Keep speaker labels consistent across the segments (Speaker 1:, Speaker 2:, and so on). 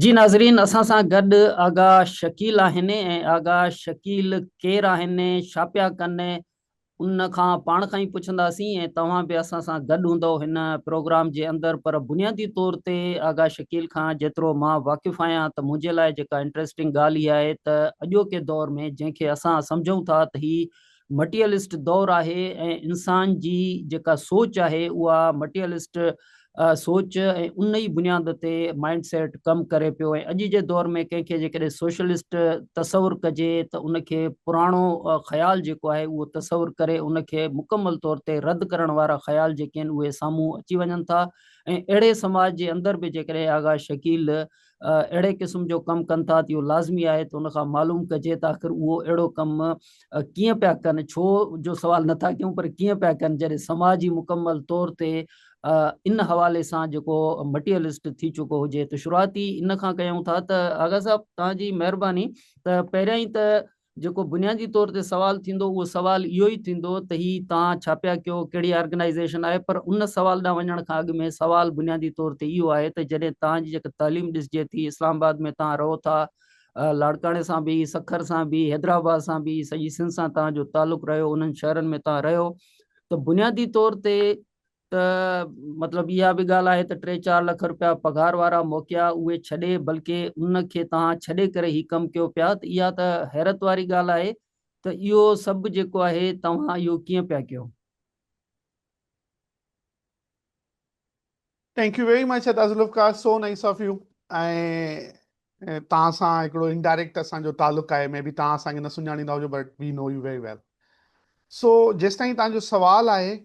Speaker 1: جي ناظرين اسان سان گڏ آغا شڪيل آهن ۽ آغا شڪيل ڪير آهن ڇا پيا ڪن ان کان پاڻ کان ئي پڇنداسين ۽ توهان به اسان سان گڏ هوندو هن پروگرام جي اندر پر بنيادي طور تي آغا شڪيل کان جيترو مان واقف آهيان ته منهنجي لاء جيڪا انٽريسٽنگ ڳالهه اها آهي ته اڄوڪي دور ۾ جنهن کي اسان سمجهون ٿا ته هي مٽيريلسٽ دور آهي ۽ انسان جي جيڪا سوچ آهي اها مٽيريلسٽ سوچ ۽ ان ئي بنياد تي مائنڊ سيٽ ڪم ڪري پيو ۽ اڄ جي دور ۾ ڪنهن کي جيڪڏهن سوشلسٽ تصور ڪجي ته ان کي پراڻو خيال جيڪو آهي اهو تصور ڪري ان کي مڪمل طور تي رد ڪرڻ وارا خيال جيڪي آهن اهي سامهون اچي وڃن ٿا ۽ اهڙي سماج جي اندر به جيڪڏهن آغا شڪيل اهڙي قسم جو ڪم ڪن ٿا ته اهو لازمي آهي ته ان کان معلوم ڪجي ته آخر اهو اهڙو ڪم ڪيئن پيا ڪن ڇو جو سوال نٿا ڪيون پر ڪيئن پيا ڪن جڏهن سماج ئي مڪمل طور تي ان حوالي سان جيڪو مٽيريلسٽ ٿي چڪو هجي ته شروعاتي ان کان ڪيون ٿا ته آغا صاحب توهان جي مهرباني ته پهريان ئي ته جيڪو بنيادي طور تي سوال ٿيندو اهو سوال اهو ئي ٿيندو ته هي توهان ڇا پيا ڪيو ڪهڙي آرگنائيزيشن آهي پر ان سوال ڏانهن وڃڻ کان اڳ ۾ سوال بنيادي طور تي اهو آهي ته جڏهن توهان جي جيڪا تعليم ڏسجي ٿي اسلام آباد ۾ توهان رهو ٿا لاڙڪاڻي سان به سکر سان به حيدرآباد سان به سڄي سنڌ سان توهان جو تعلق رهيو انهن شهرن ۾ توهان رهيو ته بنيادي طور تي ته مطلب اها به ڳالهه آهي ته ٽي چار لک رپيا پگهار وارا موقعا اهي ڇڏي بلڪه ان کي توهان ڇڏي ڪري هي ڪم ڪيو پيا ته اها ته حيرت واري ڳالهه آهي ته اهو سڀ جيڪو آهي توهان اهو ڪيئن پيا ڪيو؟
Speaker 2: Thank you very much ادا Zulfiqar so nice of you ۽ توهان سان هڪڙو انڊائريڪٽ اسان جو تعلق آهي مي بي توهان اسان کي نه سڃاڻيندا هجو but we know you very well so جيستائين توهان جو سوال آهي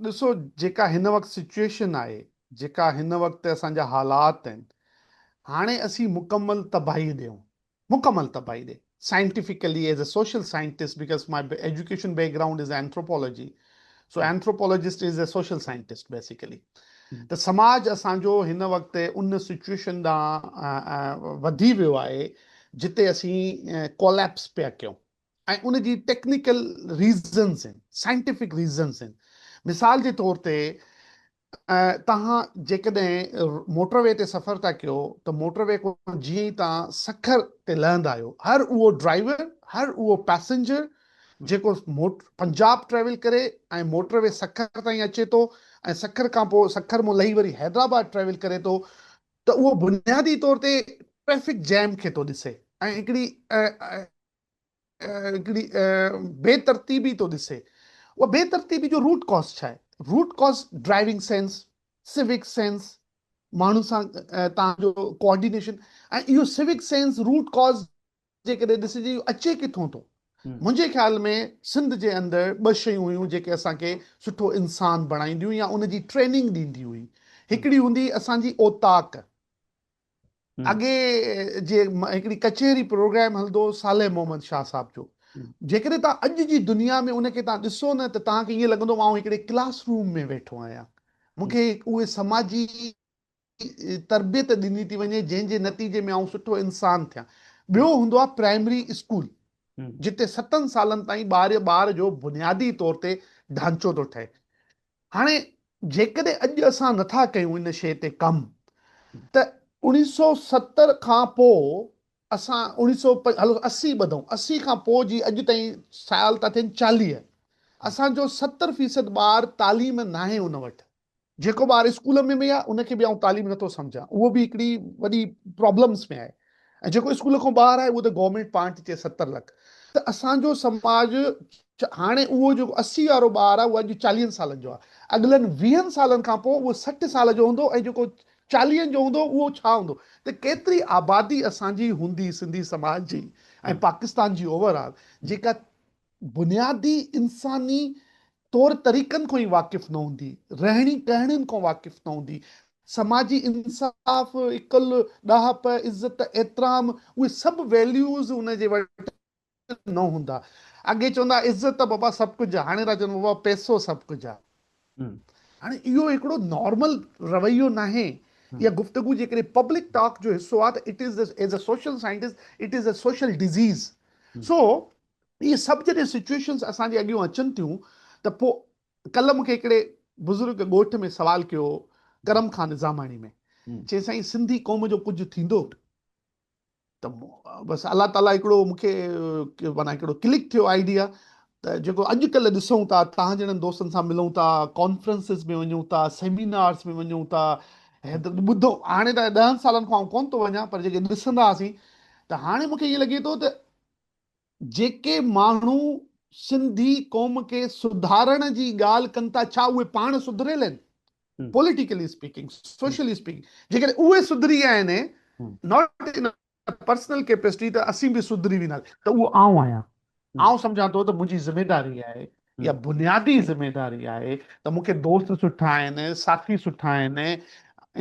Speaker 2: ڏسو جيڪا هن وقت سچويشن آهي جيڪا هن وقت اسان جا حالات آهن هاڻي اسين مڪمل تباهي ڏيون مڪمل تباهي ڏي scientifically as a social scientist because my education background is anthropology so anthropologist is a social scientist basically ته سماج اسان جو هن وقت ان سچويشن ڏانهن وڌي ويو آهي جتي اسين ڪوليپس پيا ڪيون ۽ ان جي ٽيڪنيڪل ريزنز آهن سائنٽيفڪ ريزنز آهن مثال جي طور تي توهان جيڪڏهن موٽر وي تي سفر ٿا ڪيو ته موٽر وي کان جيئن ئي توهان سکر تي لهندا آهيو هر اهو ڊرائيور هر اهو پئسينجر جيڪو پنجاب ٽريول ڪري ۽ موٽر وي سکر تائين اچي ٿو ۽ سکر کان پوء سکر مون لهي وري حيدرآباد ٽريول ڪري ٿو ته اهو بنيادي طور تي ٽريفڪ جيم کي ٿو ڏسي ۽ هڪڙي هڪڙي بي ترتيبي ٿو ڏسي. اها بي ترتيبي جو روٽ ڪاز ڇا آهي؟ Root cause driving sense, civic sense, ماڻهن سان توهان جو ڪوآرڊينيشن ۽ اهو سوڪ سينس روٽ ڪاز جيڪڏهن ڏسجي اهو اچي ڪٿون ٿو؟ منهنجي خيال ۾ سنڌ جي اندر ٻه شيون هيون جيڪي اسان کي سٺو انسان بڻائينديون يا ان جي ٽريننگ ڏيندي هئي. هڪڙي هوندي اسان جي اوطاق اڳي جي هڪڙي ڪچهري پروگرام هلندو هو صالح محمد شاهه صاحب جو جيڪڏهن توهان اڄ جي دنيا ۾ ان کي توهان ڏسو نه ته توهان کي ائين لڳندو آئون هڪڙي ڪلاس روم ۾ ويٺو آهيان مون کي اهي سماجي تربيت ڏني ٿي وڃي جنهن جي نتيجي ۾ آئون سٺو انسان ٿيان ٻيو هوندو آهي پرائمري اسڪول جتي ستن سالن تائين ٻار ٻار جو بنيادي طور تي ڍانچو ٿو ٺهي هاڻي جيڪڏهن اڄ اسان نٿا ڪيون ان شيء تي ڪم ته اوڻيهه سو ستر کان پوء اسان اوڻيهه سو هلو اسي ٻڌون اسي کان پوء جي اڄ تائين سال ٿا ٿين 40 اسان جو 70% ٻار تعليم ناهي ان وٽ. جيڪو ٻار اسڪول ۾ به آهي ان کي به آئون تعليم نٿو سمجهان اهو به هڪڙي وڏي پرابلمس ۾ آهي ۽ جيڪو اسڪول کان ٻاهر آهي اهو ته گورنمينٽ پاڻ ٿي چئي 70 لک ته اسان جو سماج هاڻي اهو جيڪو 80 وارو ٻار آهي اهو اڄ چاليهن سالن جو آهي اڳلن ويهن سالن کان پوء اهو 60 سال جو هوندو ۽ جيڪو چاليهن جو هوندو اهو ڇا هوندو ته ڪيتري آبادي اسان جي هوندي سنڌي سماج جي ۽ پاڪستان جي اوور آل جيڪا بنيادي انساني طور طريقن کان ئي واقف نه هوندي، رهڻي ڪهڻين کان واقف نه هوندي، سماجي انصاف، عقل، ڏاهپ، عزت، احترام اهي سڀ ويليوز ان جي وٽ نه هوندا. اڳي چوندا هئا عزت بابا سڀ ڪجهه آهي، هاڻي ٿا چون بابا پئسو سڀ ڪجهه آهي. هاڻي اهو هڪڙو نارمل رويو ناهي. اها گفتگو جيڪڏهن پبلڪ ٽاڪ جو حصو آهي ته it is as a social scientist it is a social disease. سو اهي سڀ جڏهن سچوئيشنز اسان جي اڳيون اچن ٿيون ته پوء ڪلهه مون کي هڪڙي بزرگ ڳوٺ ۾ سوال ڪيو ڪرم خان نظاماڻي ۾ چي سائين سنڌي قوم جو ڪجهه ٿيندو؟ ته بس الله تعاليٰ هڪڙو مون کي معنيٰ هڪڙو ڪلڪ ٿيو آئيڊيا ته جيڪو اڄ ڪلهه ڏسون ٿا، توهان جهڙن دوستن سان ملون ٿا، ڪانفرنسز ۾ وڃون ٿا، سيمينارز ۾ وڃون ٿا، ٻڌو هاڻي ته 10 سالن کان آئون ڪونه ٿو وڃان پر جيڪي ڏسندا هئاسين ته هاڻي مون کي ائين لڳي ٿو ته جيڪي ماڻهو سنڌي قوم کي سڌارڻ جي ڳالهه ڪن ٿا ڇا اهي پاڻ سڌريل آهن؟ پوليٽيڪلي اسپيڪنگ، سوشلي اسپيڪنگ، جيڪڏهن اهي سڌري ويا آهن not in personal capacity ته اسين به سڌري وينداسين. ته اهو آئون آهيان. آئون سمجهان ٿو ته منهنجي ذميداري آهي يا بنيادي ذميداري آهي ته مون کي دوست سٺا آهن، ساٿي سٺا آهن،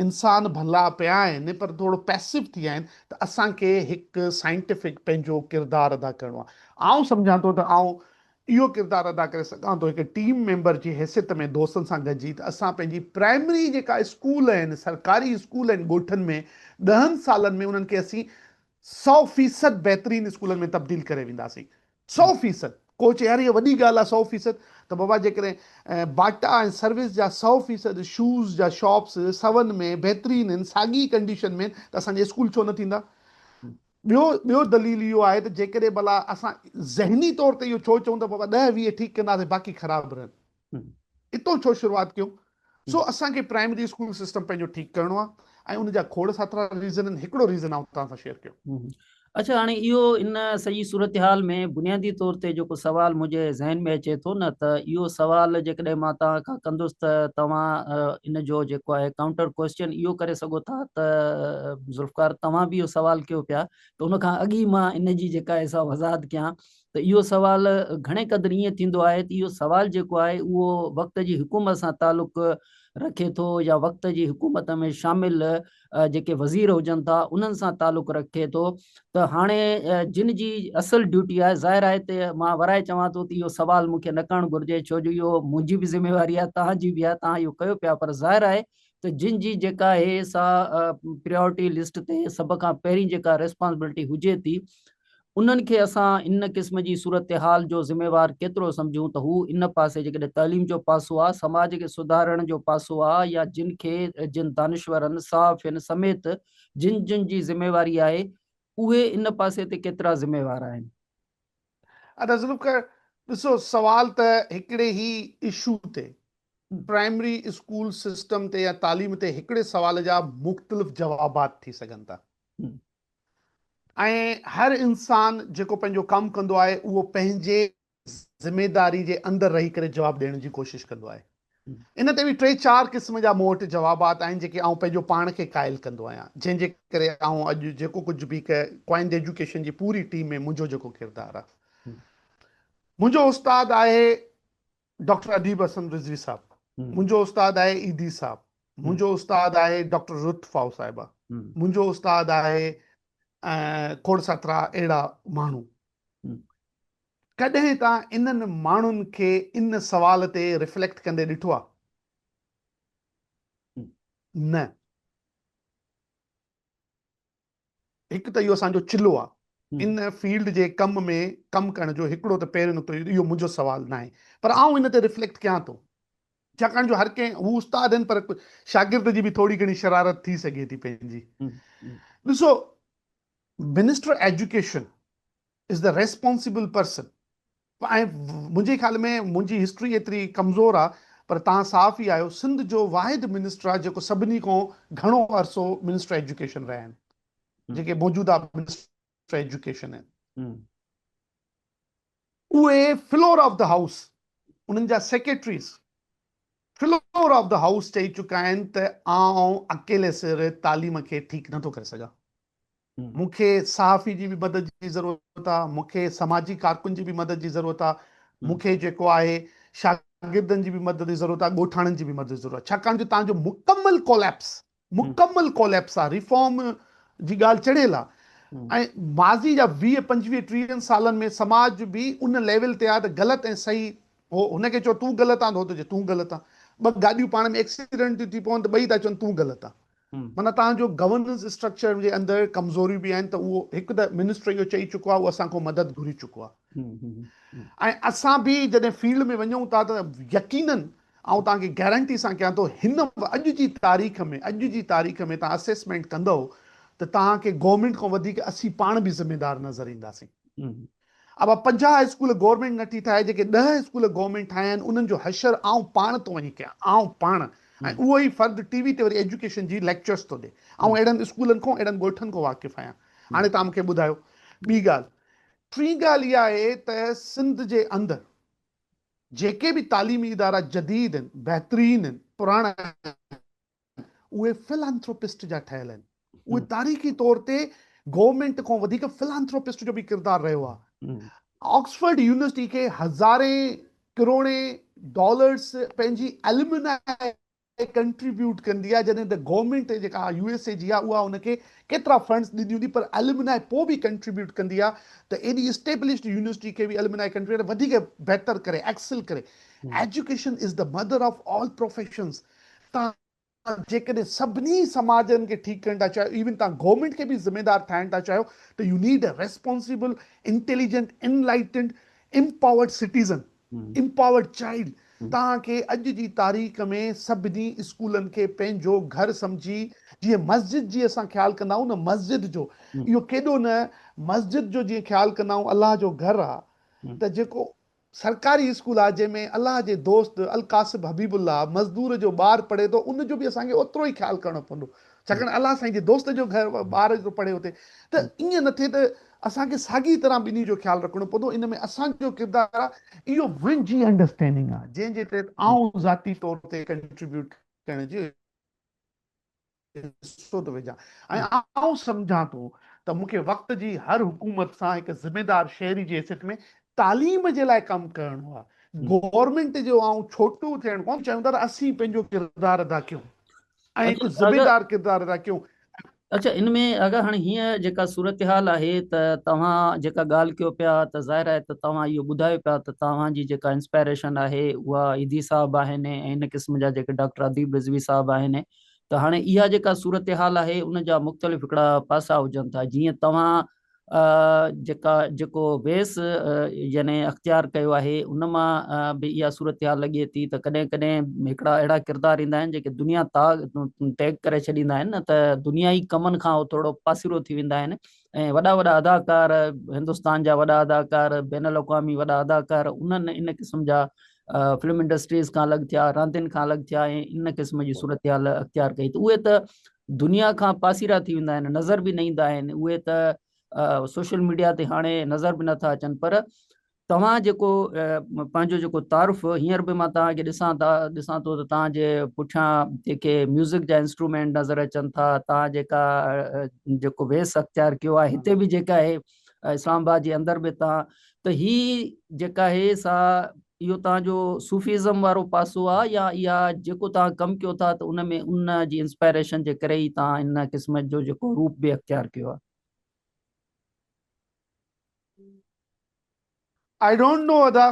Speaker 2: انسان ڀلا پيا آهن پر ٿورو پيسو ٿي ويا آهن ته اسان کي هڪ سائنٽيفڪ پنهنجو ڪردار ادا ڪرڻو آهي. آئون سمجهان ٿو ته آئون اهو ڪردار ادا ڪري سگهان ٿو هڪ ٽيم ميمبر جي حيثيت ۾ دوستن سان گڏجي ته اسان پنهنجي پرائمري جيڪا اسڪول آهن سرڪاري اسڪول آهن ڳوٺن ۾ 10 سالن ۾ انهن کي اسين 100% بهترين اسڪولن ۾ تبديل ڪري وينداسين 100%. ڪو چئي يار اها وڏي ڳالهه آهي 100% ته بابا جيڪڏهن باٽا ۽ سروس جا 100% شوز جا شاپس سون ۾ بهترين آهن ساڳي ڪنڊيشن ۾ آهن ته اسان جا اسڪول ڇو نه ٿيندا؟ ٻيو دليل اهو آهي ته جيڪڏهن ڀلا اسان ذهني طور تي اهو ڇو چئون ته بابا 10 20 ٺيڪ ڪنداسين باقي خراب رهن. اتو ڇو شروعات ڪيون؟ سو اسان کي پرائمري اسڪول سسٽم پنهنجو ٺيڪ ڪرڻو آهي ۽ ان جا کوڙ ساترا ريزن آهن هڪڙو ريزن آئون توهان سان شيئر ڪيو.
Speaker 1: اڇا هاڻي اهو ان سڄي صورتحال ۾ بنيادي طور تي جيڪو سوال منهنجي ذهن ۾ اچي ٿو نه ته اهو سوال جيڪڏهن مان توهان کان ڪندس ته توهان ان جو جيڪو آهي ڪائونٽر ڪوئسچن اهو ڪري سگهو ٿا ته ذوالفقار توهان به اهو سوال ڪيو پيا ته ان کان اڳ ئي مان ان جي جيڪا آهي سا وضاحت ڪيان ته اهو سوال گهڻي قدر ائين ٿيندو آهي ته اهو سوال جيڪو آهي اهو وقت جي حڪومت سان تعلق رکي ٿو يا وقت جي حڪومت ۾ شامل جيڪي وزير هجن ٿا انهن سان تعلق رکي ٿو ته هاڻي جن جي اصل ڊيوٽي آهي ظاهر آهي ته مان ورائي چوان ٿو ته اهو سوال مون کي نه ڪرڻ گهرجي ڇو جو اهو منهنجي به ذميواري آهي توهان جي به آهي توهان اهو ڪيو پيا پر ظاهر آهي ته جن جي جيڪا آهي سا پريورٽي لسٽ تي سڀ کان پهرين جيڪا ريسپانسبلٽي هجي ٿي انهن کي اسان ان قسم جي صورتحال جو ذميوار ڪيترو سمجهون ته هو ان پاسي جيڪڏهن تعليم جو پاسو آ، سماج کي سڌارڻ جو پاسو آ يا جن کي جن دانشورن، صحافين سميت جن جن جي ذميواري آهي اهي ان پاسي تي ڪيترا ذميوار آهن؟
Speaker 2: ادا ذوالفقار ڏسو سوال ته هڪڙي ئي اشو تي پرائمري اسڪول سسٽم تي يا تعليم تي هڪڙي سوال جا مختلف جوابات ٿي سگهن ٿا. ۽ هر انسان جيڪو پنهنجو ڪم ڪندو آهي اهو پنهنجي ذميداري جي اندر رهي ڪري جواب ڏيڻ جي ڪوشش ڪندو آهي. ان تي به ٽي چار قسم جا مون وٽ جوابات آهن جيڪي آئون پنهنجو پاڻ کي قائل ڪندو آهيان جنهن جي ڪري آئون اڄ جيڪو ڪجهه به ڪوائنڊ ايجوڪيشن جي پوري ٽيم ۾ منهنجو جيڪو ڪردار آهي. منهنجو استاد آهي ڊاڪٽر اديب حسن رضوي صاحب، منهنجو استاد آهي ايڌي صاحب، منهنجو استاد آهي ڊاڪٽر رٿ فائو صاحبه، منهنجو استاد آهي کوڙ ساترا اهڙا ماڻهو. ڪڏهن توهان انهن ماڻهن کي ان سوال تي ريفليڪٽ ڪندي ڏٺو آهي؟ نه. هڪ ته اهو اسان جو چلو آ ان فيلڊ جي ڪم ۾ ڪم ڪرڻ جو هڪڙو ته پهريون نقطو اهو منهنجو سوال ناهي پر آئون ان تي ريفليڪٽ ڪيان ٿو ڇاڪاڻ جو هر ڪنهن هو استاد آهن پر شاگرد جي به ٿوري گهڻي شرارت ٿي سگهي ٿي پنهنجي ڏسو minister education is the responsible person ۽ منهنجي خيال ۾ منهنجي هسٽري ايتري ڪمزور آ پر توهان صحافي آهيو سنڌ جو واحد منسٽر آ جيڪو سڀني کان گهڻو عرصو منسٽر ايجوڪيشن رهيا آهن جيڪي موجوده منسٽر ايجوڪيشن آهن اهي فلور آف the house انهن جا secretaries floor of the house چئي چڪا آهن ته آئون اڪيلي سر تعليم کي ٺيڪ نٿو ڪري سگهان. مون کي صحافي جي به مدد جي ضرورت آ، مون کي سماجي ڪارڪن جي به مدد جي ضرورت آ، مون کي جيڪو آهي شاگردن جي به مدد جي ضرورت آ، ڳوٺاڻن جي به مدد جي ضرورت آ، ڇاڪاڻ جو توهان جو مڪمل ڪوليپس، مڪمل ڪوليپس آ، ريفارم جي ڳالهه چڙهيل آ ۽ ماضي جا 20، 25، 30 سالن ۾ سماج به ان ليول تي آ ته غلط ۽ صحيح هو هن کي چئو تون غلط آن ته هو ٿو چئي تون غلط آن، ٻه گاڏيون پاڻ ۾ ايڪسيڊنٽ ٿيون ٿي پون ته ٻئي ٿا چون تون غلط آن. معنيٰ توهان جو گورننس اسٽرڪچر جي اندر ڪمزوريون به آهن ته اهو هڪ ته منسٽر اهو چئي چڪو آهي اهو اسان کان مدد گهري چڪو آهي ۽ اسان به جڏهن فيلڊ ۾ وڃون ٿا ته يقينن آئون توهان کي گيرنٽي سان ڪيان ٿو هن اڄ جي تاريخ ۾ اڄ جي تاريخ ۾ توهان اسيسمينٽ ڪندؤ ته توهان کي گورنمينٽ کان وڌيڪ اسين پاڻ به ذميدار نظر اينداسين. ابا 50 اسڪول گورنمينٽ نٿي ٺاهي جيڪي 10 اسڪول گورنمينٽ ٺاهيا آهن انهن جو حشر آئون پاڻ ٿو وڃي ڪيان آئون پاڻ ۽ اهو ئي فرد ٽي وي تي وري ايجوڪيشن جي ليڪچرس ٿو ڏي آئون اهڙن اسڪولن کان اهڙن ڳوٺن کان واقف آهيان هاڻي توهان مونکي ٻڌايو ٻي ڳالهه ٽين ڳالهه اها آهي ته سنڌ جي اندر جيڪي به تعليمي ادارا جديد آهن بهترين آهن پراڻا اهي فلانٿروپسٽ جا ٺهيل آهن. اهي تاريخي طور تي گورنمينٽ کان وڌيڪ فلانٿروپسٽ جو به ڪردار رهيو آهي. آڪسفرڊ يونيورسٽي کي هزارين ڪروڙين ڊالرس پنهنجي الومنائي ڪنٽريبيوٽ ڪندي آهي جڏهن ته گورنمينٽ جيڪا يو ايس اي جي آهي اها ان کي ڪيترا فنڊز ڏيندي هوندي پر الومنائي پوء به ڪنٽريبيوٽ ڪندي آهي ته ايڏي اسٽيبلشڊ يونيورسٽي کي به الومنائي ڪنٽريبيوٽ وڌيڪ بهتر ڪري ايڪسل ڪري. Education is the mother of all professions. توهان جيڪڏهن سڀني سماجن کي ٺيڪ ڪرڻ ٿا چاهيو ايون توهان گورنمينٽ کي به ذميدار ٺاهڻ ٿا چاهيو ته you need a responsible intelligent enlightened empowered citizen empowered child توهان کي اڄ جي تاريخ ۾ سڀني اسڪولن کي پنهنجو گهر سمجهي جيئن مسجد جي اسان خيال ڪندا آهيون نه مسجد جو اهو ڪيڏو نه مسجد جو جيئن خيال ڪندا آهيون الله جو گهر آهي ته جيڪو سرڪاري اسڪول آهي جنهن ۾ الله جي دوست القاصب حبيب الله مزدور جو ٻار پڙهي ٿو ان جو به اسان کي اوترو ئي خيال ڪرڻو پوندو ڇاڪاڻ الله سائين جي دوست جو گهر ٻار ٿو پڙهي اتي ته ائين نه ٿئي ته اسان کي ساڳي طرح ٻنهي جو خيال رکڻو پوندو ان ۾ اسان جو ڪردار آهي اهو منهنجي انڊرسٽينڊنگ آهي جنهن جي تحت آئون ذاتي طور تي ڪنٽريبيوٽ ڪرڻ جي حصو ٿو وجهان ۽ آئون سمجهان ٿو ته مون کي وقت جي هر حڪومت سان هڪ ذميدار شهري جي حيثيت ۾ تعليم جي لاء ڪم ڪرڻو آهي. گورنمينٽ جو آئون ڇوٽو ٿيڻ ڪونه چاهيون ٿا ته اسين پنهنجو ڪردار ادا ڪيون ۽ هڪ ذميدار ڪردار ادا ڪيون.
Speaker 1: اڇا ان ۾ اگر هاڻي هيئن جيڪا صورتحال آهي ته توهان جيڪا ڳالهه ڪيو پيا ته ظاهر آهي ته توهان اهو ٻڌايو پيا ته توهان جي جيڪا انسپائريشن آهي اها ايڌي صاحب آهن ۽ ان قسم جا جيڪي ڊاڪٽر اديب رضوي صاحب آهن ته هاڻي اها جيڪا صورتحال آهي ان جا مختلف هڪڙا پاسا هجن ٿا جيئن توهان جيڪا جيڪو ويس يعني اختيار ڪيو آهي ان مان به اها صورتحال لڳي ٿي ته ڪڏهن ڪڏهن هڪڙا اهڙا ڪردار ايندا آهن جيڪي دنيا تاگ ٽيگ ڪري ڇڏيندا آهن نه ته دنيا ئي ڪمن کان ٿورو پاسيرو ٿي ويندا آهن ۽ وڏا وڏا اداڪار هندستان جا وڏا اداڪار بين الاقوامي وڏا اداڪار انهن ان قسم جا فلم انڊسٽريز کان الڳ ٿيا راندين کان الڳ ٿيا ۽ ان قسم جي صورتحال اختيار ڪئي ته اهي ته دنيا کان پاسيرا ٿي ويندا آهن نظر به نه ايندا آهن اهي ته سوشل ميڊيا تي هاڻي نظر به نٿا اچن پر توهان جيڪو پنهنجو جيڪو تعارف هينئر به مان توهان کي ڏسان ٿا ڏسان ٿو ته توهان جي پٺيان جيڪي ميوزڪ جا انسٽرومينٽ نظر اچن ٿا توهان جيڪا جيڪو ويس اختيار ڪيو آهي هتي به جيڪا آهي اسلام آباد جي اندر به توهان ته هي جيڪا آهي سا اهو توهان جو صوفيزم وارو پاسو آهي يا اها جيڪو توهان ڪم ڪيو ٿا ته ان ۾ ان جي انسپائريشن جي ڪري ئي توهان ان قسم جو جيڪو روپ به اختيار ڪيو آهي؟
Speaker 2: I don't know ادا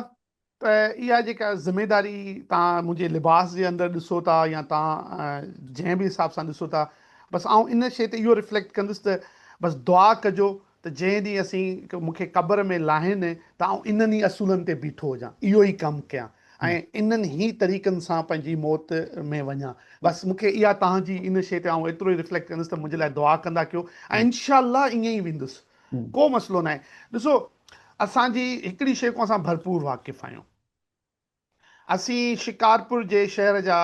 Speaker 2: ته اها جيڪا ذميداري توهان منهنجي لباس جي اندر ڏسو ٿا يا توهان جنهن به حساب سان ڏسو ٿا بس آئون ان شيء تي اهو ريفليڪٽ ڪندس ته بس دعا ڪجو ته جنهن ڏينهن اسين مون کي قبر ۾ لاهين ته آئون انهن ئي اصولن تي بيٺو هجان اهو ئي ڪم ڪيان ۽ انهن ئي طريقن سان پنهنجي موت ۾ وڃان بس مون کي اها توهان جي ان شيء تي آئون ايترو ئي ريفليڪٽ ڪندس ته منهنجي لاء دعا ڪندا ڪيو ۽ انشاء الله ائين ئي ويندس ڪو مسئلو ناهي ڏسو اسان جي هڪڙي شيء کان اسان ڀرپور واقف آهيون. اسين شڪارپور جي شهر جا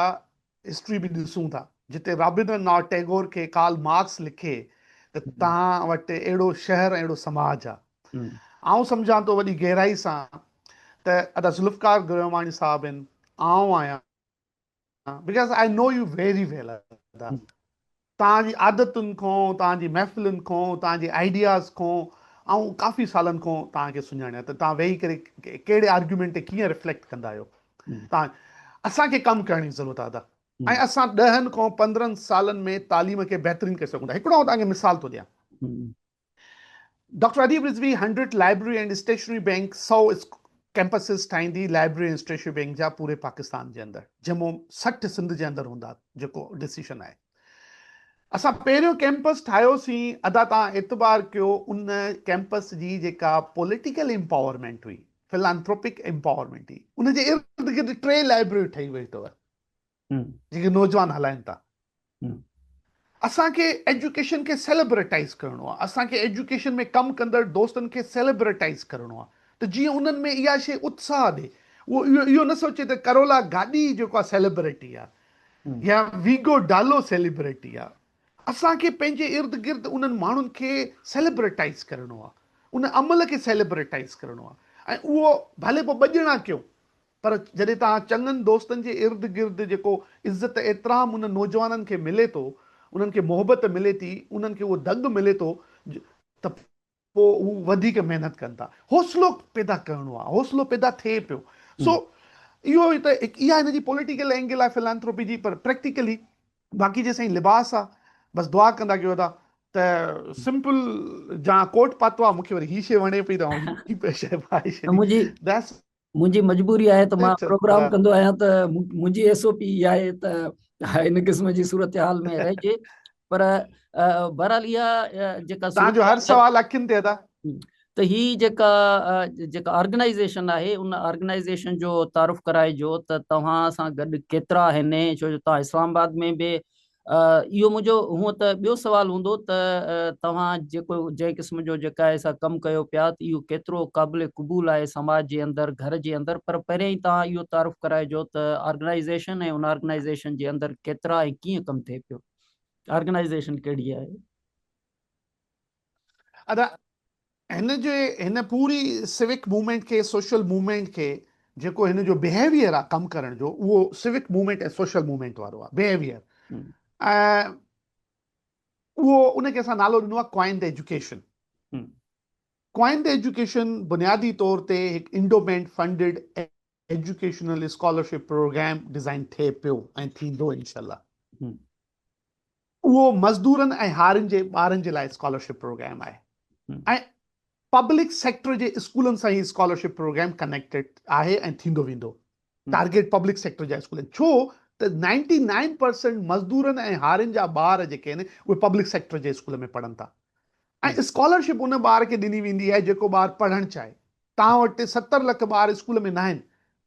Speaker 2: هسٽري به ڏسون ٿا جتي رابندر ناٿ ٽيگور کي ڪارل مارڪس لکي ته توهان وٽ اهڙو شهر ۽ اهڙو سماج آ. آئون سمجهان ٿو وڏي گهرائي سان ته ادا ذوالفقار گرهواڻي صاحب آهن، آئون آهيان، because I know you very well ادا توهان جي عادتن کان توهان جي محفلن کان توهان جي آئيڊياز کان آئون ڪافي سالن کان توهان کي سڃاڻيان ته توهان ويهي ڪري ڪهڙي آرگيومينٽ تي ڪيئن ريفليڪٽ ڪندا آهيو توهان اسان کي ڪم ڪرڻ جي ضرورت آهي ادا ۽ اسان 10 کان 15 سالن ۾ تعليم کي بهترين ڪري سگهون ٿا هڪڙو آئون توهان کي مثال ٿو ڏيان doctor Adeeb Rizvi 100 library and stationery bank 100 campuses ٺاهيندي لائبرري ۽ اسٽيشنري بينڪ جا پوري پاڪستان جي اندر جنهن مان 60 سنڌ جي اندر هوندا جيڪو ڊسيشن آهي اسان پهريون ڪيمپس ٺاهيوسين ادا تان اعتبار ڪيو ان ڪيمپس جي جيڪا پوليٽيڪل امپاورمينٽ هئي فلانٿروپڪ امپاورمينٽ هئي ان جي ارد گرد 3 لائبرريون ٺهي ويون اٿو. جيڪي نوجوان هلائن ٿا. اسان کي ايجوڪيشن کي سيليبريٽائيز ڪرڻو آهي، اسان کي ايجوڪيشن ۾ ڪم ڪندڙ دوستن کي سيليبريٽائيز ڪرڻو آهي ته جيئن انهن ۾ اها شيء اتساهه ڏي. اهو اهو نه سوچي ته ڪرولا گاڏي جيڪو آهي سيليبريٽي آهي يا ويگو ڊالو سيليبريٽي آهي. اسان کي پنهنجي ارد گرد انهن ماڻهن کي سيليبريٽائيز ڪرڻو آهي، ان عمل کي سيليبريٽائيز ڪرڻو آهي ۽ اهو ڀلي پوء ٻه ڄڻا ڪيون پر جڏهن توهان چڱن دوستن جي ارد گرد جيڪو عزت احترام انهن نوجوانن کي ملي ٿو، انهن کي محبت ملي ٿي، انهن کي اهو دڳ ملي ٿو ته پوء هو وڌيڪ محنت ڪن ٿا. حوصلو پيدا ڪرڻو آهي، حوصلو پيدا ٿئي پيو. سو اهو ته اها هن جي پوليٽيڪل اينگل آهي فلانٿروپي جي پر پريڪٽيڪلي باقي جي سائين لباس آ بس دعا ڪندا ڪيو ادا ته سمپل جان ڪوٽ پاتو آ مونکي وري هي شي وڻي پئي ته آئون هي شي پائي ڇڏي.
Speaker 1: منهنجي منهنجي مجبوري آهي ته مان پروگرام ڪندو آهيان ته منهنجي ايس او پي اها آهي ته ان قسم جي صورتحال ۾ رهجي پر بهرحال اها جيڪا
Speaker 2: توهان جو هر سوال اکين تي ادا.
Speaker 1: ته هي جيڪا جيڪا آرگنائيزيشن آهي ان آرگنائيزيشن جو تعارف ڪرائجو ته توهان سان گڏ ڪيترا آهن ڇو جو توهان اسلام آباد ۾ به اهو منهنجو هونء ته ٻيو سوال هوندو ته توهان جيڪو جنهن قسم جو جيڪا آهي سا ڪم ڪيو پيا ته اهو ڪيترو قابل قبول آهي سماج جي اندر گهر جي اندر پر پهريائين ئي توهان اهو تعارف ڪرائجو ته آرگنائيزيشن ۽ ان آرگنائيزيشن جي اندر ڪيترا ۽ ڪيئن ڪم ٿئي پيو آرگنائيزيشن ڪهڙي آهي؟
Speaker 2: ادا هن جي هن پوري سوڪ موومينٽ کي سوشل موومينٽ کي جيڪو هن جو بيهيويئر آ ڪم ڪرڻ جو اهو سوڪ موومينٽ ۽ سوشل موومينٽ وارو آ بيهيويئر ۽ اهو ان کي اسان نالو ڏنو آ ڪوائنڊ ايجوڪيشن. ڪوائنڊ ايجوڪيشن بنيادي طور تي هڪ endowment funded educational scholarship programme design ٿئي پيو ۽ ٿيندو انشاء الله. اهو مزدورن ۽ هارين جي ٻارن جي لاء اسڪالرشپ پروگرام آهي ۽ پبلڪ سيڪٽر جي اسڪولن سان هي اسڪالرشپ پروگرام ڪنيڪٽيڊ آهي ۽ ٿيندو ويندو. ٽارگيٽ پبلڪ سيڪٽر جا اسڪول آهن ڇو ته نائنٽي نائن پرسنٽ مزدورن ۽ هارين جا ٻار جيڪي آهن اهي پبلڪ سيڪٽر جي اسڪول ۾ پڙهن ٿا ۽ اسڪالرشپ ان ٻار کي ڏني ويندي آهي جيڪو ٻار پڙهڻ چاهي. توهان وٽ 70 لک ٻار اسڪول ۾ ناهن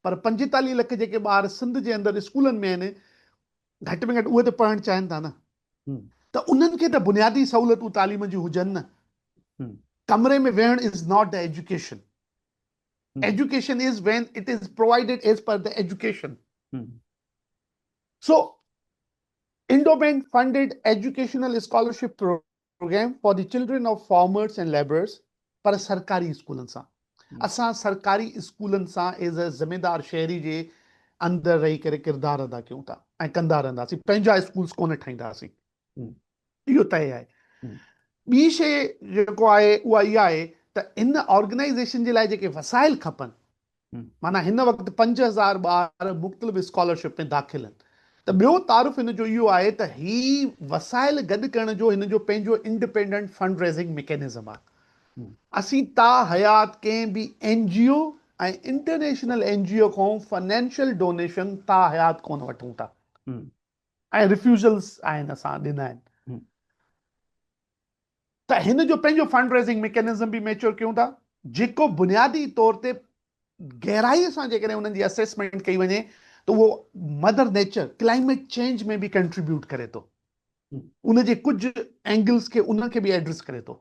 Speaker 2: پر 45 لک جيڪي ٻار سنڌ جي اندر اسڪولن ۾ آهن گهٽ ۾ گهٽ اهي ته پڙهڻ چاهين ٿا نه ته انهن کي ته بنيادي سهولتون تعليم جون هجن نه. ڪمري ۾ ويهڻ is not the education. Education is when it is provided as per the education. So endowment funded educational scholarship programme for the children of farmers and labourers پر سرڪاري اسڪولن سان. اسان سرڪاري اسڪولن سان ايز اي ذميدار شهري جي اندر رهي ڪري ڪردار ادا ڪيون ٿا ۽ ڪندا رهنداسين. پنهنجا اسڪولس ڪونه ٺاهينداسين. اهو طئي آهي. ٻي شيء جيڪو آهي اها اها آهي ته ان آرگنائيزيشن جي لاء جيڪي وسائل کپن معنيٰ هن وقت 5000 ٻار مختلف اسڪالرشپ ۾ داخل آهن ته ٻيو تعارف هن جو اهو آهي ته هي وسائل گڏ ڪرڻ جو هن جو پنهنجو انڊپينڊنٽ فنڊ ريزنگ ميڪنزم آهي. اسين تا حيات ڪنهن به N G O ۽ international N G O کان فنانشل ڊونيشن تا حيات ڪونه وٺون ٿا ۽ ريفيوزلز آهن اسان ڏنا آهن. ته هن جو پنهنجو فنڊ ريزنگ ميڪنزم به ميچور ڪيون ٿا جيڪو بنيادي طور تي گهرائي سان جيڪڏهن انهن جي اسيسمينٽ ڪئي وڃي ته اهو مدر نيچر ڪلائميٽ چينج ۾ به ڪنٽريبيوٽ ڪري ٿو ان جي ڪجهه اينگلز کي انهن کي به ايڊريس ڪري ٿو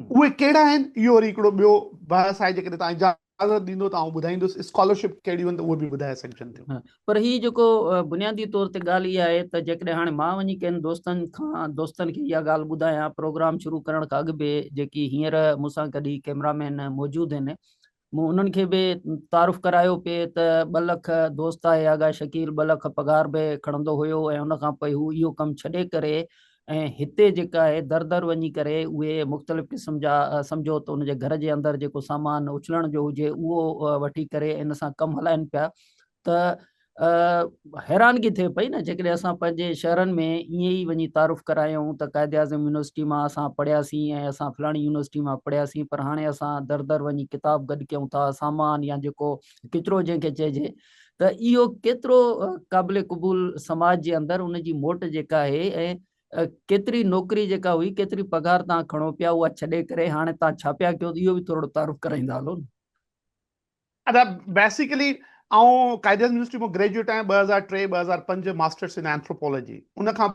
Speaker 2: اهي ڪهڙا آهن اهو وري هڪڙو ٻيو بحث آهي جيڪڏهن توهان اجازت ڏيندو ته آئون ٻڌائيندس اسڪالرشپ ڪهڙيون آهن ته اهي به ٻڌائي سگهجن ٿيون.
Speaker 1: پر هي جيڪو بنيادي طور تي ڳالهه اها آهي ته جيڪڏهن هاڻي مان وڃي ڪن دوستن کان دوستن کي اها ڳالهه ٻڌايان پروگرام شروع ڪرڻ کان اڳ به جيڪي هينئر مون سان گڏ هي ڪئميرا مين موجود آهن مون انهن کي به تعارف ڪرايو پئي ته 2 لک دوست آهي آغا شڪيل 2 لک پگهار به کڻندو هيو ۽ ان کان پوء هو اهو ڪم ڇڏي ڪري ۽ هتي جيڪا آهي در در وڃي ڪري اهي مختلف قسم جا سمجهو ته ان جي گهر جي اندر جيڪو سامان اڇلڻ جو هجي اهو وٺي ڪري ان سان ڪم هلائن پيا ته حيرانگي ٿئي پئي نه جيڪڏهن اسان پنهنجي شهرن ۾ ائين ئي وڃي تعارف ڪرايون ته قائد اعظم يونيورسٽي مان اسان پڙهياسين ۽ اسان فلاڻي يونيورسٽي مان پڙهياسين پر هاڻي اسان در در وڃي ڪتاب گڏ ڪيون ٿا سامان يا جيڪو ڪچرو جنهن کي چئجي ته اهو ڪيترو قابل قبول سماج جي اندر ان جي موٽ جيڪا آهي ۽ ڪيتري نوڪري جيڪا هئي ڪيتري پگهار تان کڻو پيا اها ڇڏي ڪري هاڻي تان ڇا پيا ڪيو اهو به ٿورو تعارف ڪرائيندا هلو نه.
Speaker 2: ادا بيسيڪلي آئون قائد اعظم يونيورسٽي مان گريجوئيٽ آهيان 2003 2005 ماسٽرس ان اينٿروپولاجي. ان کان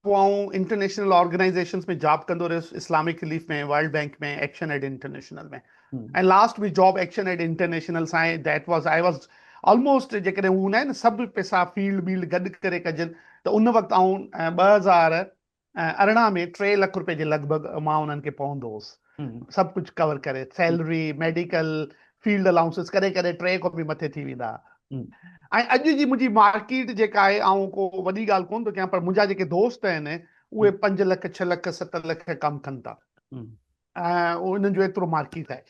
Speaker 2: پوء آئون انٽرنيشنل آرگنائيزيشنز ۾ جاب ڪندو رهيس، Islamic Relief ۾، World Bank ۾، Action Aid International ۾، ۽ last ۾ job Action Aid International سان آهي. That was I was almost, جيڪڏهن هو هوندا آهن نه سڀ پئسا فيلڊ بيلڊ گڏ ڪري ڪجن ته ان وقت آئون 2018 ۾ 3 لک روپيه جي لڳ ڀڳ مان انهن کي پوندو هوس، سڀ ڪجهه ڪور ڪري، سيلري، ميڊيڪل، فيلڊ الائونسز ڪڏهن ڪڏهن 3 کان به مٿي ٿي ويندا. ۽ اڄ جي منهنجي مارڪيٽ جيڪا آهي، آئون ڪو وڏي ڳالهه ڪونه ٿو ڪيان، پر منهنجا جيڪي دوست آهن اهي 5 لک، 6 لک، 7 لک ڪم ڪن ٿا ۽ انهن جو ايترو مارڪيٽ آهي.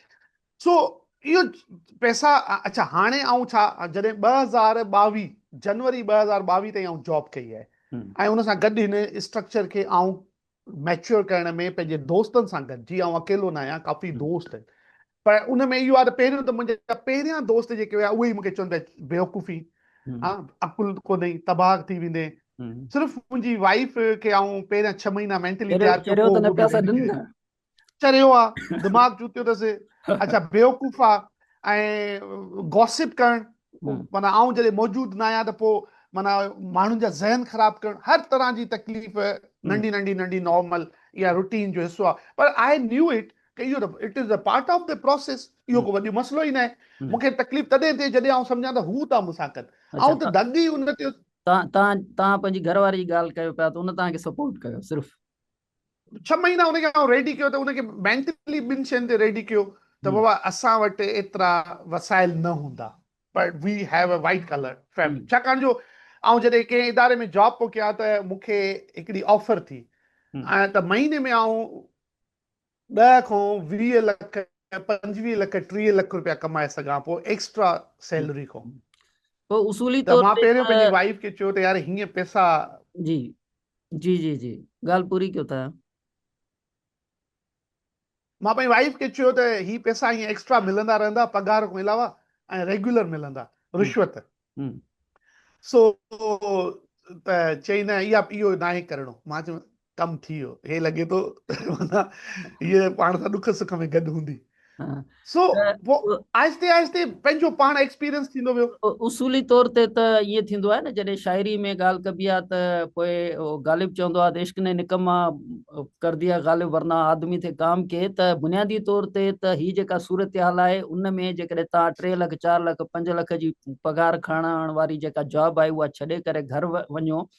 Speaker 2: سو اهو پئسا. اڇا هاڻي آئون ڇا، جڏهن 2022 جنوري 2022 تائين آئون جاب ڪئي آهي ۽ ان سان گڏ هن اسٽرڪچر کي آئون ميچوئر ڪرڻ ۾ پنهنجي دوستن سان گڏ، جي آئون اڪيلو نه آهيان، ڪافي دوست آهن، پر ان ۾ اهو آهي ته پهريون ته منهنجا پهريان دوست جيڪي هيا اهي ئي مونکي چون پيا بيوقوفي، ها عقل ڪونهي، تباهه ٿي ويندين. صرف منهنجي وائيف کي آئون پهريان 6 مهينا مينٽلي تيار ڪيو، پوء هو به ريڊي ٿي. چريو آ، دماغ چوتيو اٿس، اڇا بيوقوف آ، ۽ گوسپ ڪرڻ، معنيٰ آئون جڏهن موجود نه آهيان ته پوء معنيٰ ماڻهن جا ذهن خراب ڪرڻ، هر طرح جي تڪليف ننڍي ننڍي ننڍي نارمل يا روٽين جو حصو آ، پر آء نيو it ڪه اهو ته it is a part of the process, اهو ڪو وڏو مسئلو ئي ناهي. مون کي تڪليف تڏهن ٿئي جڏهن آئون سمجهان ته هو ٿا مون سان ڪن، آئون ته دڳ ئي ان تي.
Speaker 1: توهان پنهنجي گهر واري جي ڳالهه ڪيو پيا ته ان توهان کي سپورٽ ڪيو صرف؟
Speaker 2: 6 مهينا ان کي آئون ريڊي ڪيو ته ان کي مينٽلي ٻن شين تي ريڊي ڪيو ته بابا اسان وٽ ايترا وسائل نه هوندا but we have a white collar family, ڇاڪاڻ جو آئون جڏهن ڪنهن اداري ۾ جاب پيو ڪيان ته مون کي هڪڙي آفر ٿي ۽ ته مهيني ۾ آئون 10 کان 20 لک، 25 لک، 30 لک روپيا ڪمائي سگهان پيو ايڪسٽرا سيلري کان.
Speaker 1: پوء اصولي
Speaker 2: ته
Speaker 1: طور
Speaker 2: مان
Speaker 1: تي
Speaker 2: پهريون پنهنجي وائيف کي چيو ته يار هيئن پئسا.
Speaker 1: جي جي جي جي ڳالهه پوري ڪيو ٿا.
Speaker 2: مان پنهنجي وائيف کي چيو ته هي پئسا ائين ايڪسٽرا ملندا رهندا پگهار کان علاوه ۽ ريگيولر ملندا، رشوت. سو ته چئي نه اها اهو ناهي ڪرڻو. مان چيو ڪم ٿي ويو، هي لڳي ٿو معنيٰ هيء پاڻ سان ڏک سک ۾ گڏ هوندي. سو پوء آهستي آهستي پنهنجو پاڻ ايڪسپيرينس ٿيندو ويو.
Speaker 1: اصولي طور تي ته ائين ٿيندو آهي نه جڏهن شاعري ۾ ڳالهه ڪبي آهي ته پوء غالب چوندو آهي ته عشق ني نڪما ڪر ديا غالب ورنه آدمي ٿي ڪام ڪي، ته بنيادي طور تي ته هي جيڪا صورتحال آهي ان ۾ جيڪڏهن توهان 3 لک، 4 لک، 5 لک جي پگهار کڻڻ واري جيڪا جاب آهي اها ڇڏي ڪري گهر وڃو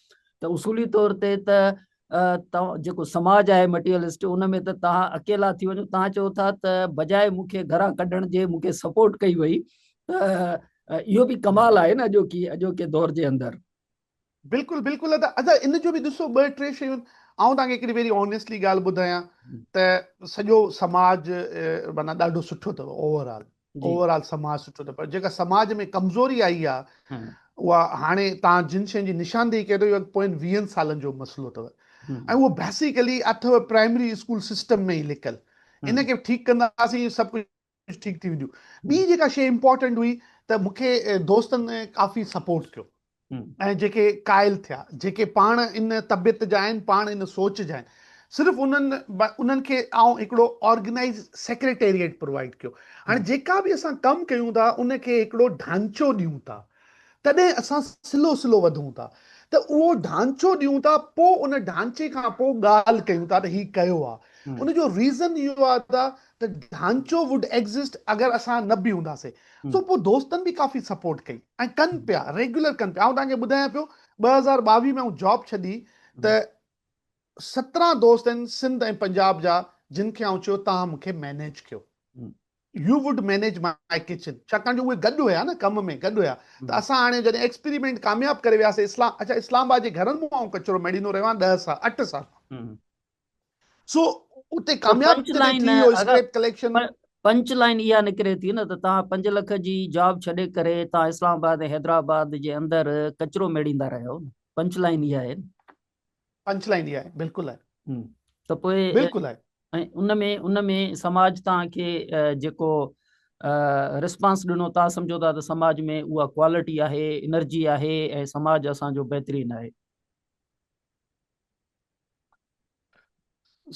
Speaker 1: ته اصولي طور تي ته جيڪو سماج آهي مٽيريلسٽ ان ۾ ته توهان اڪيلا ٿي وڃو. توهان چئو ٿا ته بجاء مون کي گهران ڪڍڻ جي مون کي سپورٽ ڪئي وئي، ته اهو به ڪمال آهي نه اڄوڪي دور جي اندر.
Speaker 2: بلڪل بلڪل ادا. ادا ان جو به ڏسو ٻه ٽي شيون، آئون توهان کي هڪڙي ويري آنيسٽلي ڳالهه ٻڌايان ته سڄو سماج معنيٰ ڏاڍو سٺو اٿو اوور آل، اوور آل سماج سٺو اٿو، پر جيڪا سماج ۾ ڪمزوري آئي آهي اها هاڻي توهان جن شين جي نشاندهي ڪئي اٿو اهو پوين 20 سالن جو مسئلو اٿو ۽ اهو بيسيڪلي اٿو پرائمري اسڪول سسٽم ۾ ئي لڪل، ان کي ٺيڪ ڪنداسين سڀ ڪجهه ٺيڪ ٿي وينديون. ٻي جيڪا شيء امپورٽنٽ هئي ته مون کي دوستن ڪافي سپورٽ ڪيو ۽ جيڪي قائل ٿيا، جيڪي پاڻ ان طبيعت جا آهن، پاڻ ان سوچ جا آهن، صرف انهن کي آئون هڪڙو آرگنائيز سيڪريٽيريٽ پرووائيڊ ڪيو. هاڻي جيڪا به اسان ڪم ڪيون ٿا ان کي هڪڙو ڍانچو ڏيون ٿا، تڏهن اسان سلو سلو وڌون ٿا. ته اهو ڍانچو ڏيون ٿا، پوء ان ڍانچي کان پوء ڳالهه ڪيون ٿا ته هي ڪيو آهي. ان جو ريزن اهو آهي ته ڍانچو ووڊ ايگزسٽ اگر اسان نه به هونداسين. سو پوء دوستن به ڪافي سپورٽ ڪئي ۽ ڪن پيا، ريگيولر ڪن پيا. آئون توهان کي ٻڌايان پيو 2022 ۾ آئون جاب ڇڏي ته 17 دوست آهن سنڌ ۽ پنجاب جا جن کي آئون چيو توهان مون کي مينيج ڪيو، you would manage my kitchen, ڇاڪاڻ جو اهي گڏ هيا نه، ڪم ۾ گڏ هيا. ته اسان هاڻي جڏهن ايڪسپيريمينٽ ڪامياب ڪري وياسي اسلام، اڇا اسلام آباد جي گهرن مان آئون ڪچرو ميڙيندو رهيو آهيان 10 سال، 8 سال. سو اتي ڪامياب جڏهن ٿي ويو اسڪريپ ڪليڪشن.
Speaker 1: پنچ لائن اها نڪري ٿي نه ته توهان 5 لک جي جاب ڇڏي ڪري توهان اسلام آباد ۽ حيدرآباد جي اندر ڪچرو ميڙيندا رهيا آهيو نه، پنچ لائن اها آهي نه.
Speaker 2: پنچ لائن اها آهي، بلڪل آهي.
Speaker 1: ته پوء
Speaker 2: بلڪل آهي.
Speaker 1: ۽ ان ۾ سماج توهان کي جيڪو رسپانس ڏنو، توهان سمجهو ٿا ته سماج ۾ اها ڪوالٽي آهي، انرجي آهي ۽ سماج اسان جو بهترين آهي.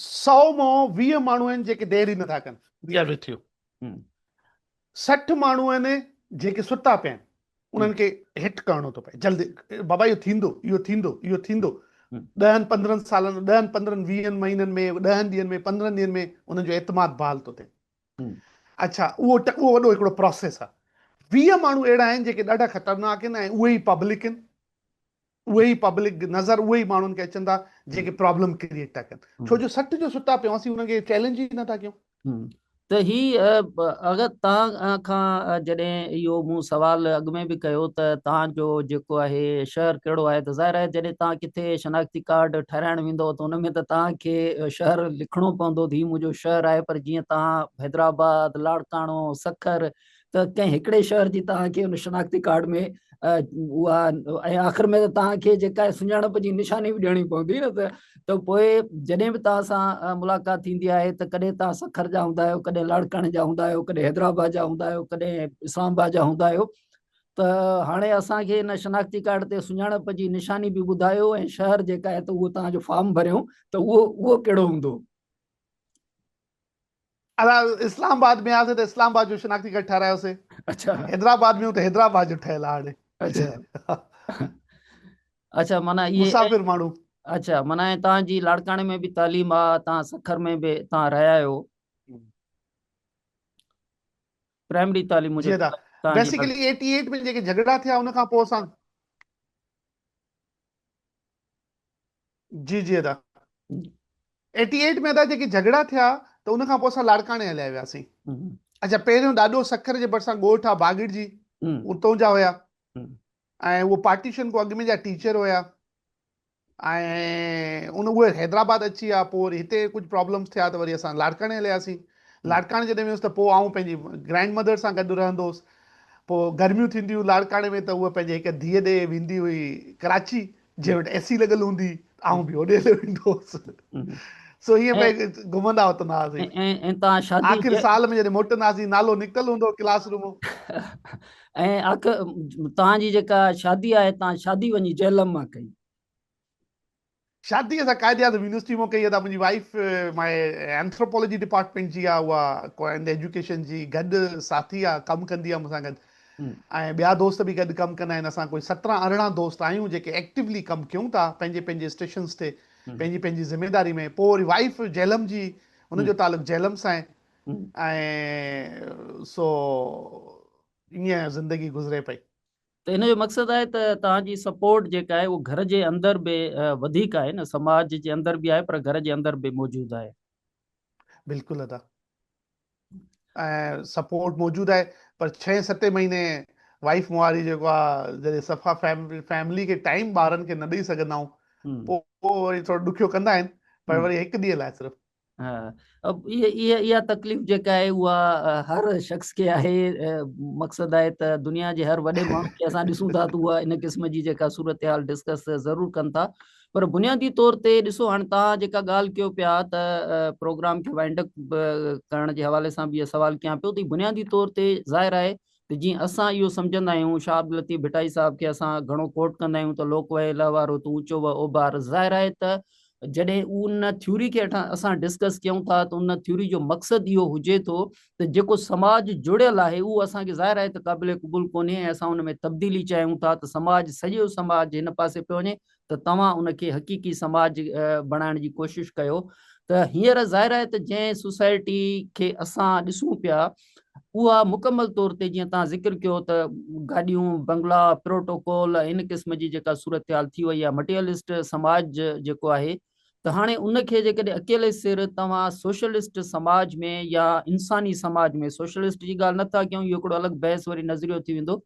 Speaker 2: 100 مان 20 ماڻهو آهن جيڪي دير ئي نٿا ڪن، we are with you. 60 ماڻهو آهن جيڪي ستا پيا آهن، انهن کي هٽ ڪرڻو ٿو پئي جلدي بابا اهو ٿيندو اهو ٿيندو اهو ٿيندو ڏهن پندرهن سالن ڏهن پندرهن ويهن مهينن ۾ ڏهن ڏينهن ۾ پندرهن ڏينهن ۾ انهن جو اعتماد بحال ٿو ٿئي اڇا اهو اهو وڏو هڪڙو پروسيس آهي 20 ماڻهو اهڙا آهن جيڪي ڏاڍا خطرناڪ آهن ۽ اهي ئي پبلڪ آهن اهي ئي پبلڪ نظر اهي ئي ماڻهن کي اچن ٿا جيڪي پرابلم ڪريئيٽ ٿا ڪن ڇو جو 60 جو ستا پيو اسين انهن کي چئلينج ئي نٿا ڪيون.
Speaker 1: ته هي اگر توهان کان جڏهن اهو مون سوال اڳ ۾ به ڪيو ته توهان جو جيڪو آهي شهر ڪهڙو آهي ته ظاهر آهي جڏهن توهان ڪٿي شناختي ڪارڊ ٺهرائڻ ويندو ته ان ۾ ته توهان کي شهر لکڻو پوندو ته هي منهنجو شهر آهي پر جيئن توهان حيدرآباد لاڙڪاڻو سکر ته ڪنهن هڪڙي شهر جي توهان کي ان شناختي ڪارڊ ۾ اها ۽ آخر ۾ ته توهان کي جيڪا سڃاڻپ جي نشاني به ڏيڻي پوندي نه ته ته پوء جڏهن به توهان سان ملاقات ٿيندي آهي ته ڪڏهن توهان سکر جا هوندا آهيو ڪڏهن لاڙڪاڻي جا هوندا آهيو ڪڏهن حيدرآباد جا هوندا آهيو ڪڏهن اسلام آباد جا هوندا آهيو ته هاڻي اسان کي ان شناختي ڪارڊ تي سڃاڻپ جي نشاني به ٻڌايو ۽ شهر جيڪا آهي ته اهو توهان جو فارم ڀريون ته اهو اهو ڪهڙو هوندو؟
Speaker 2: ادا اسلام آباد ۾ آسي ته اسلام آباد جو شناختي ڪارڊ ٺهرايوسي. اڇا. حيدرآباد ۾ ته حيدرآباد جو ٺهيل آهي هاڻي.
Speaker 1: اڇا. اڇا معنيٰ اهي
Speaker 2: مسافر ماڻهو.
Speaker 1: اڇا معنيٰ توهان جي لاڙڪاڻي ۾ به تعليم آ توهان سکر ۾ به توهان رهيا آهيو. پرائمري تعليم
Speaker 2: جي ادا بيسيڪلي 88 ۾ جيڪي جهڳڙا ٿيا ان کان پوء اسان جي جي ادا 88 ۾ ادا جيڪي جهڳڙا ٿيا ته ان کان پوء اسان لاڙڪاڻي هليا وياسين. اڇا پهريون ڏاڏو سکر جي ڀرسان ڳوٺ آ باگڙ جي اتون جا هيا ۽ اهو پارٽيشن کان اڳ ۾ جا ٽيچر هيا ۽ ان اهي حيدرآباد اچي ويا پوء وري هتي ڪجهه پرابلمس ٿيا ته وري اسان لاڙڪاڻي هلياسين. لاڙڪاڻي جڏهن ويس ته پوء آئون پنهنجي گرينڊ مدر سان گڏ رهندو هوس. پوء گرميون ٿينديون هيون لاڙڪاڻي ۾ ته هوء پنهنجي هڪ ڌيء ڏي ويندي هئي ڪراچي جنهن وٽ اي سي لڳل هوندي هئي ته آئون به هوڏي هليو ويندو هوس. سو ائين پئي گهمندا وتندا هئاسين.
Speaker 1: ۽ توهان شادي
Speaker 2: آخر سال ۾ جڏهن موٽندا هئاسين نالو نڪتل هوندو هو ڪلاس روم مان.
Speaker 1: ۽ آخر توهان جي جيڪا شادي آهي توهان شادي وڃي جهلم مان ڪئي.
Speaker 2: شادي اسان قائد اعظم يونيورسٽي مان ڪئي ادا منهنجي وائيف ماء اينٿروپولوجي ڊپارٽمينٽ جي آ اها ڪوائنڊ ايجوڪيشن جي گڏ ساٿي آ ڪم ڪندي آ مون سان گڏ ۽ ٻيا دوست به گڏ ڪم ڪندا آهن اسان ڪوئي 17 18 دوست آهيون جيڪي ايڪٽيولي ڪم ڪيون ٿا پنهنجي پنهنجي اسٽيشنز تي پنهنجي پنهنجي ذميداري ۾ پوء وري وائيف جهلم جي ان جو تعلق جهلم سان آهي ۽ سو ائين زندگي گذري پئي.
Speaker 1: ته ان جو مقصد آهي ته توهان جي سپورٽ جيڪا آهي اهو گهر جي اندر به وڌيڪ آهي نه سماج جي اندر به آهي پر گهر جي اندر به موجود آهي.
Speaker 2: بلڪل ادا ۽ سپورٽ موجود آهي پر ڇهين ستين مهيني وائيف مون واري جيڪو آ جڏهن صفا فيملي کي ٽائيم ٻارن کي نه ڏئي سگهندا آهيون پوء وري ٿورو ڏکيو ڪندا آهن پر وري هڪ ڏينهن لاء صرف.
Speaker 1: ها اها اها تڪليف جيڪا آهي اها هر شخص کي آهي مقصد آهي ته دنيا جي هر وڏي ماڻهو کي اسان ڏسون ٿا ته اها ان قسم جي جيڪا صورتحال ڊسڪس ضرور ڪن ٿا پر بنيادي طور تي ڏسو هاڻي توهان جيڪا ڳالهه ڪيو پيا ته پروگرام کي وائنڊ اپ ڪرڻ جي حوالي سان به سوال ڪيان پيو ته بنيادي طور تي ظاهر آهي ته جيئن اسان اهو سمجهندا آهيون شاهه عبداللطيف ڀٽائي صاحب کي اسان گهڻو ڪوٽ ڪندا آهيون ته لوڪ وهي لهوارو تون اوچو وه اوڀار ظاهر آهي ته جڏهن ان ٿيوري کي اسان ڊسڪس ڪيون ٿا ته ان ٿيوري جو مقصد اهو هجي ٿو ته جيڪو سماج جڙيل آهي اهو اسان کي ظاهر آهي ته قابل قبول ڪونهي ۽ اسان ان ۾ تبديلي چاهيون ٿا ته سماج سڄو سماج هن پاسي پيو وڃي ته توهان ان کي حقيقي سماج بڻائڻ جي ڪوشش ڪيو ته هينئر ظاهر آهي ته جنهن سوسائٽي کي اسان ڏسون پيا اها مڪمل طور تي جيئن توهان ذڪر ڪيو ته گاڏيون بنگلا پروٽوڪول ان قسم جي جيڪا صورتحال ٿي وئي آهي مٽيريلسٽ سماج جيڪو آهي ته هاڻي ان کي جيڪڏهن اڪيلي سر توهان سوشلسٽ سماج ۾ يا انساني سماج ۾ سوشلسٽ جي ڳالهه نٿا ڪيون اهو هڪڙو الڳ بحث وري نظريو ٿي ويندو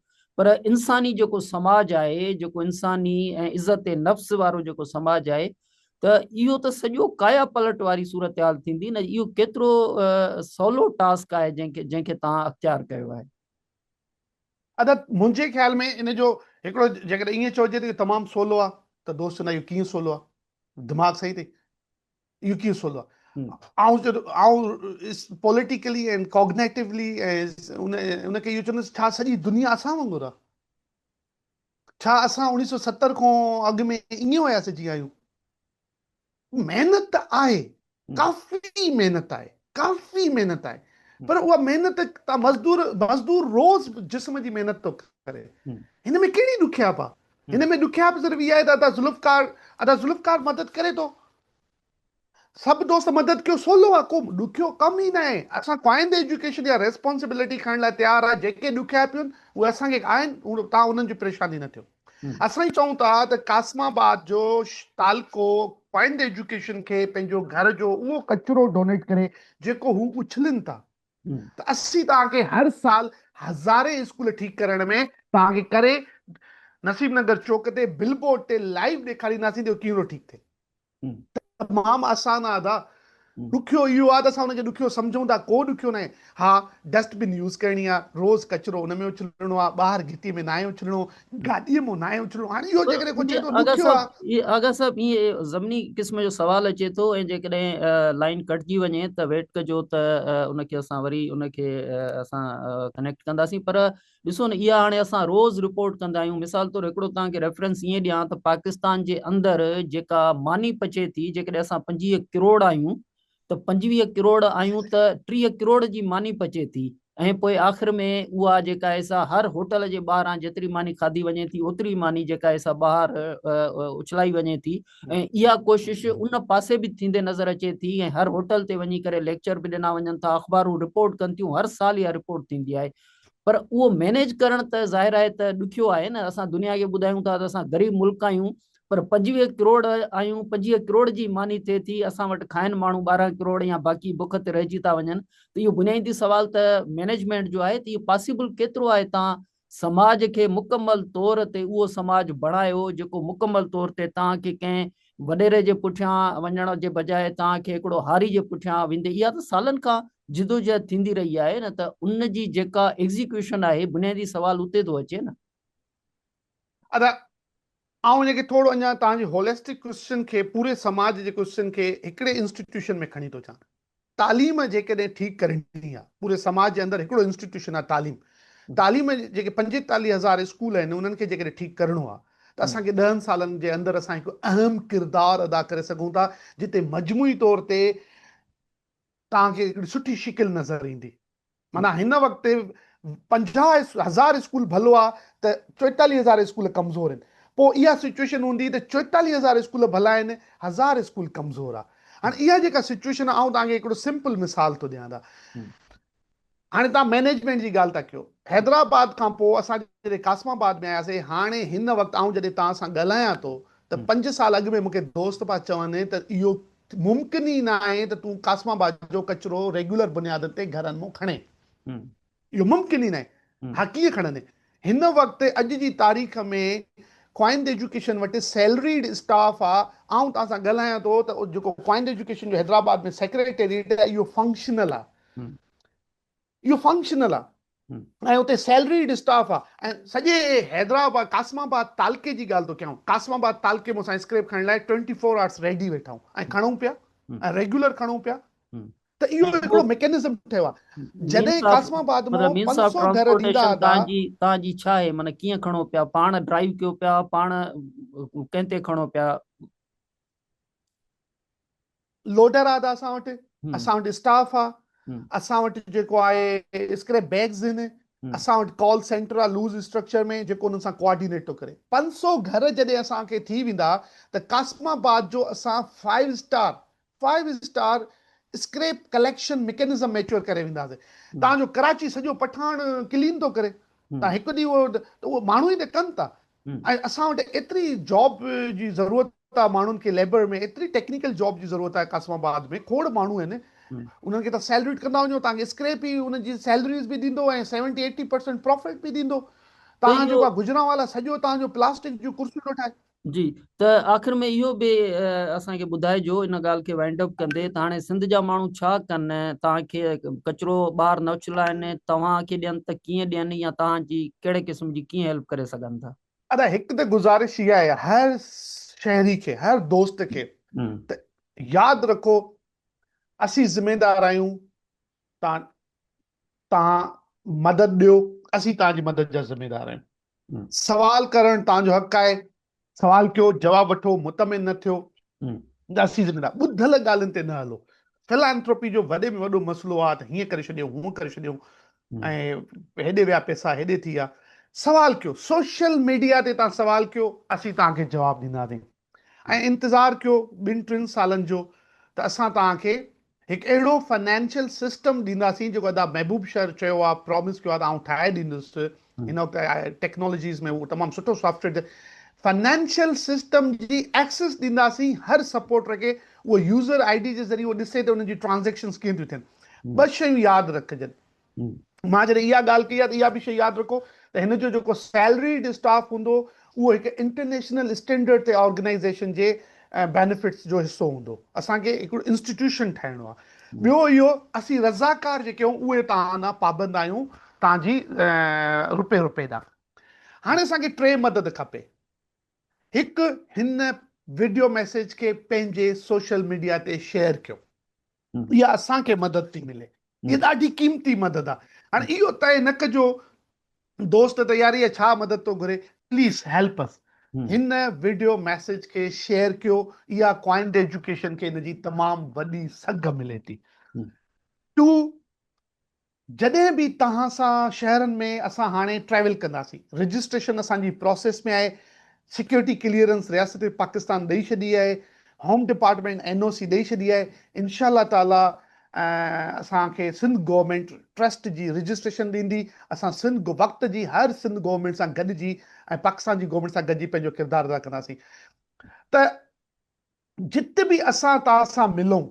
Speaker 1: پر انساني جيڪو سماج آهي جيڪو انساني ۽ عزت نفس وارو جيڪو سماج آهي ته اهو ته سڄو ڪايا پلٽ واري صورتحال ٿيندي نه اهو ڪيترو سولو ٽاسڪ آهي جنهن کي جنهن کي توهان اختيار ڪيو آهي.
Speaker 2: ادا منهنجي خيال ۾ ان جو هڪڙو جيڪڏهن ائين چئجي ته اهو تمام سولو آهي ته دوست چوندا اهو ڪيئن سولو آهي دماغ صحيح اٿئي اهو ڪيئن سولو آهي آئون چوندو آئون پوليٽيڪلي ۽ ڪاگنيٽولي ۽ ان ان کي اهو چوندس ڇا سڄي دنيا اسان وانگر آهي ڇا اسان 1970 کان اڳ ۾ ائين هياسي جيئن آهيون محنت ته آهي ڪافي محنت آهي ڪافي محنت آهي. پر اها محنت تان مزدور مزدور روز جسم جي محنت ٿو ڪري هن ۾ ڪهڙي ڏکيائپ آ؟ هن ۾ ڏکيائپ صرف اها آهي ته ادا ذوالفقار ادا ذوالفقار مدد ڪري ٿو سڀ دوست مدد ڪيو سولو آ ڪو ڏکيو ڪم ئي ناهي اسان ڪوائند ايجوڪيشن يا ريسپانسبلٽي کڻڻ لاء تيار آ جيڪي ڏکيا پيون اهي اسان کي آهن تان انهن جي پريشاني نه ٿيو اسان ئي چئون ٿا ته قاسم آباد جو تعلقو ڪوائند ايجوڪيشن کي پنهنجو گهر جو اهو ڪچرو ڊونيٽ ڪري جيڪو هو اڇلن ٿا ته اسين توهان کي هر سال هزارين اسڪول ٺيڪ ڪرڻ ۾ توهان کي ڪري نصيب نگر چوڪ تي بل بورڊ تي لائيو ڏيکارينداسين ته ڪيئن ٿو ٺيڪ ٿئي. تمام آسان آ ادا. ڏکيو اهو آ ته اسان ان کي ڏکيو سمجهون ٿا ڪو ڏکيو ناهي. ها ڊسٽ بن يوز ڪرڻي آ، روز ڪچرو ان ۾ اڇلڻو آ، ٻاهر گهٽي ۾ ناهي اڇلڻو، گاڏيء مان ناهي اڇلڻو. هاڻي اهو جيڪڏهن ڪو چئي ٿو
Speaker 1: آغا
Speaker 2: ڏکيو آ.
Speaker 1: صاحب آغا صاحب ائين ضمني قسم جو سوال اچي ٿو ۽ جيڪڏهن لائين ڪٽجي وڃي ته ويٽ ڪجو ته ان کي اسان وري ان کي اسان ڪنيڪٽ ڪنداسين پر ڏسو نه اها هاڻي اسان روز رپورٽ ڪندا آهيون مثال طور هڪڙو توهان کي ريفرنس ائين ڏيان ته پاڪستان جي اندر جيڪا ماني پچي ٿي جيڪڏهن اسان 25 ڪروڙ آهيون ته 25 ڪروڙ آهيون ته 30 ڪروڙ جي ماني پچي ٿي ۽ پوء آخر ۾ اها جيڪا آهي سا هر هوٽل جي ٻاهران جيتري ماني کاڌي وڃي ٿي اوتري ماني جيڪا آهي سا ٻاهر اڇلائي وڃي ٿي ۽ اها ڪوشش ان پاسي به ٿيندي نظر اچي ٿي ۽ هر هوٽل تي وڃي ڪري ليڪچر به ڏنا وڃن ٿا اخبارون رپورٽ ڪن ٿيون هر سال اها رپورٽ ٿيندي آهي پر اهو مينيج ڪرڻ ته ظاهر آهي ته ڏکيو آهي نه اسان دنيا کي ٻڌايون ٿا ته اسان غريب ملڪ آهيون پر 25 ڪروڙ آهيون 25 ڪروڙ جي ماني ٿئي ٿي اسان وٽ کائن ماڻهو 12 ڪروڙ يا باقي بک تي رهجي ٿا وڃن ته اهو بنيادي سوال ته مينيجمينٽ جو آهي ته اهو پاسيبل ڪيترو آهي تان سماج کي مڪمل طور تي اهو سماج بڻايو جيڪو مڪمل طور تي توهان کي ڪنهن وڏيري جي پٺيان وڃڻ جي بجاء توهان کي هڪڙو هاري جي پٺيان ويندي اها ته سالن کان جدوجهد ٿيندي رهي آهي نه ته ان جي جيڪا ايگزيڪيوشن آهي بنيادي سوال اتي ٿو اچي نه.
Speaker 2: ادا آئون ان کي ٿورو اڃا توهان جي هولسٽڪ ڪوئسچن کي پوري سماج جي ڪوئسچن کي هڪڙي انسٽيٽيوشن ۾ کڻي ٿو اچان. تعليم جيڪڏهن ٺيڪ ڪرڻي آ پوري سماج جي اندر هڪڙو انسٽيٽيوشن آ تعليم تعليم جيڪي 45 هزار اسڪول آهن انهن کي جيڪڏهن ٺيڪ ڪرڻو آ ته اسان کي 10 سالن جي اندر اسان هڪ اهم ڪردار ادا ڪري سگهون ٿا جتي مجموعي طور تي توهان کي هڪڙي سٺي شڪل نظر ايندي معنيٰ هن وقت 50 هزار اسڪول ڀلو آ ته 44 هزار اسڪول ڪمزور آهن پوء اها سچوئيشن هوندي ته 44 هزار اسڪول ڀلا آهن هزار اسڪول ڪمزور آ هاڻي اها جيڪا سچوئيشن آ آئون توهان کي هڪڙو سمپل مثال ٿو ڏيان ٿا هاڻي توهان مئنيجمينٽ جي ڳالهه ٿا ڪيو حيدرآباد کان پوء اسان جڏهن قاسم آباد ۾ آياسي هاڻي هن وقت آئون جڏهن توهان سان ڳالهايان ٿو ته 5 سال اڳ ۾ مون کي دوست پيا چون ته اهو ممڪن ئي ناهي ته تون قاسم آباد جو ڪچرو ريگيولر بنيادن تي گهرن مون کڻين. اهو ممڪن ئي ناهي. ها ڪيئن کڻندين؟ هن وقت اڄ جي تاريخ ۾ ڪوائند ايجوڪيشن وٽ سيلريڊ اسٽاف آ. آئون توهان سان ڳالهايان ٿو ته جيڪو ڪوائند ايجوڪيشن جو حيدرآباد ۾ سيڪريٽريٽ آهي اهو فنڪشنل آ. اهو فنڪشنل آ ۽ اتي سيلريڊ اسٽاف آ ۽ سڄي حيدرآباد قاسم آباد تعلقي جي ڳالهه ٿو ڪيان قاسم آباد تعلقي مون سان اسڪريپ کڻڻ لاء 24 آورس ريڊي ويٺا آهيون ۽ کڻون پيا ۽ ريگيولر کڻون پيا ته اهو هڪڙو ميڪنزم ٺهيو آ جڏهن قاسم آباد مون 500 گهر ڏيندا
Speaker 1: ها تان جي تان جي ڇا آهي معنی ڪيئن کڻو پيا پاڻ ڊرائيو ڪيو پيا پاڻ ڪنهن تي کڻو پيا
Speaker 2: لوڊر آ ته اسان وٽ اسان وٽ اسٽاف آ اسان وٽ جيڪو آهي اسڪريپ بيگز آهن اسان وٽ ڪال سينٽر آ لوز اسٽرڪچر ۾ جيڪو انهن سان ڪوآرڊينيٽ ٿو ڪري 500 گهر جڏهن اسان کي ٿي ويندا ته قاسم آباد جو اسان 5 star 5 star scrap collection mechanism mature ڪري وينداسين تان جو ڪراچي سڄو پٺاڻ ڪلين ٿو ڪري تان هڪ ڏينهن اهو ته اهو ماڻهو ئي ته ڪن ٿا ۽ اسان وٽ ايتري جاب جي ضرورت آ ماڻهن کي ليبر ۾ ايتري ٽيڪنيڪل جاب جي ضرورت آهي قاسم آباد ۾ کوڙ ماڻهو آهن انهن کي ته سيلريڊ ڪندا وڃو تان کي اسڪريپ ئي انهن جي سيلريز به ڏيندو ۽ 70 80% پروفٽ به ڏيندو تان جيڪو آ گجرانوالا سڄو تان جو پلاسٽڪ جون ڪرسيون ٿو ٺاهي.
Speaker 1: جي ته آخر ۾ اهو به اسان کي ٻڌائجو ان ڳالهه کي وائنڊ اپ ڪندي ته هاڻي سنڌ جا ماڻهو ڇا ڪن توهان کي ڪچرو ٻاهر نه اڇلائن توهان کي ڏين ته ڪيئن ڏين يا توهان جي ڪهڙي قسم جي ڪيئن هيلپ ڪري سگهن ٿا.
Speaker 2: ادا هڪ ته گذارش اها آهي هر شهري کي هر دوست کي ته ياد رکو اسين ذميدار آهيون تان توهان مدد ڏيو اسين توهان جي مدد جا ذميدار آهيون. سوال ڪرڻ توهان جو حق آهي، سوال ڪيو، جواب وٺو، مطمئن نه ٿيو ته اسين ذميدار، ٻڌل ڳالهين تي نه هلو. فلانٿروپي جو وڏي ۾ وڏو مسئلو آهي ته هيئن ڪري ڇڏيو هونئن ڪري ڇڏيو ۽ هيڏي ويا پئسا هيڏي ٿي ويا. سوال ڪيو سوشل ميڊيا تي توهان سوال ڪيو اسين توهان کي جواب ڏينداسين ۽ انتظار ڪيو ٻن ٽن سالن جو ته اسان توهان کي هڪ اهڙو فنانشل سسٽم ڏينداسين جيڪو ادا محبوب شر چيو آهي پرامس ڪيو آهي ته آئون ٺاهي ڏيندس هن وقت ٽيڪنالاجيز ۾ اهو تمام سٺو سافٽ ويئر فنانشل سسٽم جي ايڪسس ڏينداسين هر سپورٽر کي اهو يوزر I D جي ذريعي اهو ڏسي ته انهن جي ٽرانزيڪشنز ڪيئن ٿيون ٿين. ٻه شيون ياد رکجن. مان جڏهن اها ڳالهه ڪئي آهي ته اها به شيء ياد رکو ته هن جو جيڪو سيلريڊ اسٽاف هوندو اهو هڪ انٽرنيشنل اسٽينڊرڊ تي آرگنائيزيشن جي بينيفٽس جو حصو هوندو. اسان کي هڪڙو انسٽيٽيوشن ٺاهڻو آهي. ٻيو اهو اسين رضاڪار جيڪي آهيون اهي توهان ڏانهن پابند آهيون توهان جي رپئي رپئي ڏانهن. هاڻي اسان کي ٽي مدد کپي. هڪ هن وڊيو ميسيج کي پنهنجي سوشل ميڊيا تي شيئر ڪيو. اها اسان کي مدد ٿي ملي. اها ڏاڍي قيمتي مدد آهي. هاڻي اهو طئي نه ڪجو دوست ته يار اها ڇا مدد ٿو گهري. Please help us. هن وڊيو ميسيج کي شيئر ڪيو. اها ڪوائنڊ ايجوڪيشن کي ان جي تمام وڏي سگهه ملي ٿي. ٽو جڏهن به توهان سان شهرن ۾ اسان هاڻي ٽريول ڪنداسين، رجسٽريشن اسان جي پراسيس ۾ آهي، سيڪيورٽي ڪليئرنس رياست پاڪستان ڏئي ڇڏي آهي، هوم ڊپارٽمينٽ اين او سي ڏئي ڇڏي آهي، انشاء الله تعاليٰ اسان کي سنڌ گورنمينٽ ٽرسٽ جي رجسٽريشن ڏيندي، اسان سنڌ وقت جي هر سنڌ گورنمينٽ سان گڏجي ۽ پاڪستان جي گورنمينٽ سان گڏجي پنهنجو ڪردار ادا ڪنداسين ته جت به اسان توهان سان ملون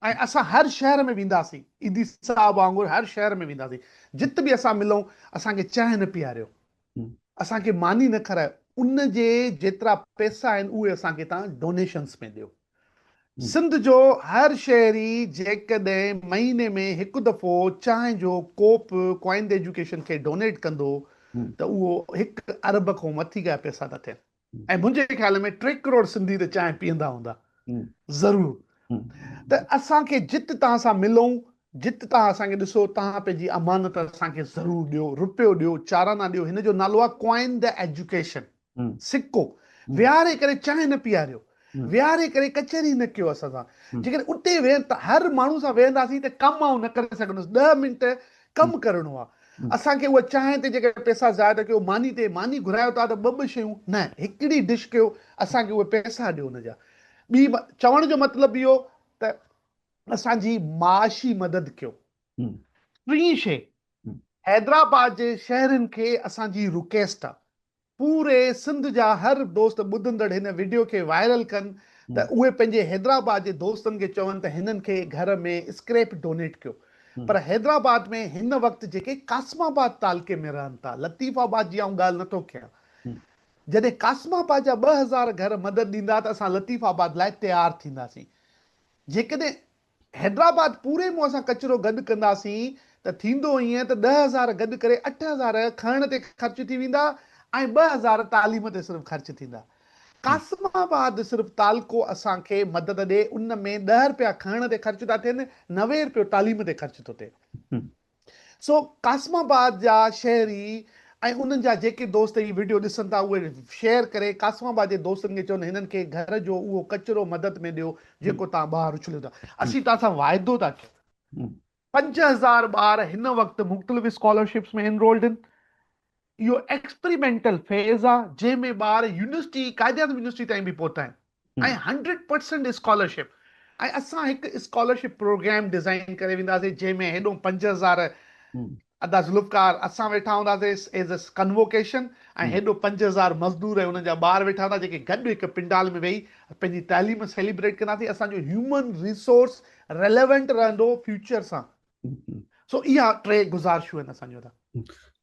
Speaker 2: ۽ اسان هر شهر ۾ وينداسين، ايڌي صاحب وانگر هر شهر ۾ وينداسين، جت به اسان ملون اسان کي چانهه نه پياريو، اسان کي ماني نه کارايو، ان جي جيترا پئسا آهن اهي اسان کي توهان ڊونيشنس ۾ ڏيو. سنڌ جو هر شهري جيڪڏهن مهيني ۾ هڪ دفعو چانهه جو ڪوپ ڪوائنڊ ايجوڪيشن کي ڊونيٽ ڪندو ته اهو هڪ ارب کان مٿي جا پئسا ٿا ٿين. ۽ منهنجي خيال ۾ ٽي ڪروڙ سنڌي ته چانهه پيئندا هوندا ضرور ته اسان کي جت توهان سان ملون جت توهان اسان کي ڏسو توهان پنهنجي امانت اسان کي ضرور ڏيو روپيو ڏيو چارانا ڏيو هن جو نالو آهي ڪوائن the education سڪو ويهاري ڪري چانهه نه پياريو ويهاري ڪري ڪچهري نه ڪيو اسان سان جيڪڏهن اتي ويهن ته هر ماڻهو سان ويهنداسين ته ڪم آئون نه ڪري سگهندس ڏهه منٽ ڪم ڪرڻو آ اسان کي اها چانهه تي جيڪڏهن پئسا ضايع ٿا ڪيو ماني تي ماني گهرايو ٿا ته ٻه ٻه شيون نه هڪڙي ڊش ڪيو اسان کي اهي پئسا ڏيو ان جا ٻي چوڻ جو مطلب اهو ته اسان جي معاشي مدد ڪيو ٽين شي حيدرآباد جي شهرين کي اسان جي رڪيسٽ آ پوري سنڌ جا هر دوست ٻڌندڙ هن وڊيو کي وائرل ڪن ته اهي پنهنجي حيدرآباد جي دوستن کي چون ته هنن کي گهر ۾ اسڪريپ ڊونيٽ ڪيو پر حيدرآباد ۾ هن وقت جيڪي قاسم آباد تعلقي ۾ رهن ٿا لطيف آباد جي آئون ڳالهه نٿو ڪيان جڏهن قاسم آباد جا 2000 گهر مدد ڏيندا ته اسان لطيف آباد لاء تيار ٿينداسين جيڪڏهن حيدرآباد پوري مون اسان ڪچرو گڏ ڪنداسين ته ٿيندو ائين ته 10,000 گڏ ڪري 8,000 کڻڻ تي خرچ ٿي ويندا ۽ 2,000 تعليم تي صرف خرچ ٿيندا. قاسم آباد صرف تعلقو اسان کي مدد ڏي ان ۾ ڏهه رپيا کڻڻ تي خرچ ٿا ٿين 90 رپيو تعليم تي خرچ ٿو ٿئي. سو قاسم آباد جا شهري ۽ انهن جا جيڪي دوست هي وڊيو ڏسن ٿا اهي شيئر ڪري قاسم آباد جي دوستن کي چون هنن کي گهر جو اهو ڪچرو مدد ۾ ڏيو جيڪو توهان ٻاهر اڇليو ٿا اسين توهان سان واعدو ٿا ڪيون 5000 ٻار هن وقت مختلف اسڪالرشپس ۾ انرولڊ آهن اهو ايڪسپريمينٽل فيز آ جنهن ۾ ٻار يونيورسٽي قائد اعظم يونيورسٽي تائين به پهتا آهن ۽ هنڊريڊ پرسنٽ اسڪالرشپ ۽ اسان هڪ اسڪالرشپ پروگرام ڊزائين ڪري وينداسين جنهن ۾ هيڏو 5000 ادا ذوالفقار اسان ويٺا هونداسين ايز اي ڪنووڪيشن ۽ هيڏو 5000 مزدور ۽ انهن جا ٻار ويٺا هوندا جيڪي گڏ هڪ پنڊال ۾ ويهي پنهنجي تعليم سيليبريٽ ڪنداسين اسان جو هيومن ريسورس ريليونٽ رهندو فيوچر سان سو اها ٽي گذارشون آهن اسان جون ادا.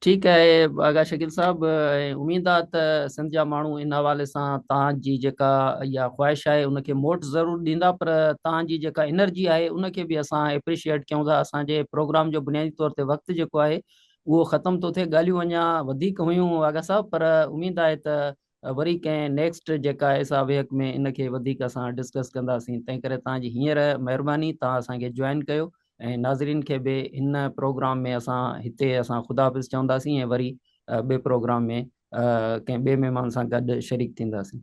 Speaker 1: ٺيڪ آهي آغا شڪيل صاحب ۽ اميد آ ته سنڌ جا ماڻهو ان حوالي سان توهان جي جيڪا اها خواهش آهي ان کي موٽ ضرور ڏيندا پر توهان جي جيڪا انرجي آهي ان کي به اسان اپريشيئيٽ ڪيون ٿا اسان جي پروگرام جو بنيادي طور تي وقت جيڪو آهي اهو ختم ٿو ٿئي ڳالهيون اڃا وڌيڪ هيون آغا صاحب پر اميد آهي ته وري ڪنهن نيڪسٽ جيڪا آهي سا ويهڪ ۾ ان کي وڌيڪ اسان ڊسڪس ڪنداسين تنهن ڪري توهان جي هينئر مهرباني توهان اسان کي جوائن ڪيو ۽ ناظرين کي به هن پروگرام ۾ اسان هتي اسان خدا حافظ چونداسين ۽ وري ٻئي پروگرام ۾ ڪنهن ٻئي مهمان سان گڏ شريڪ ٿينداسين.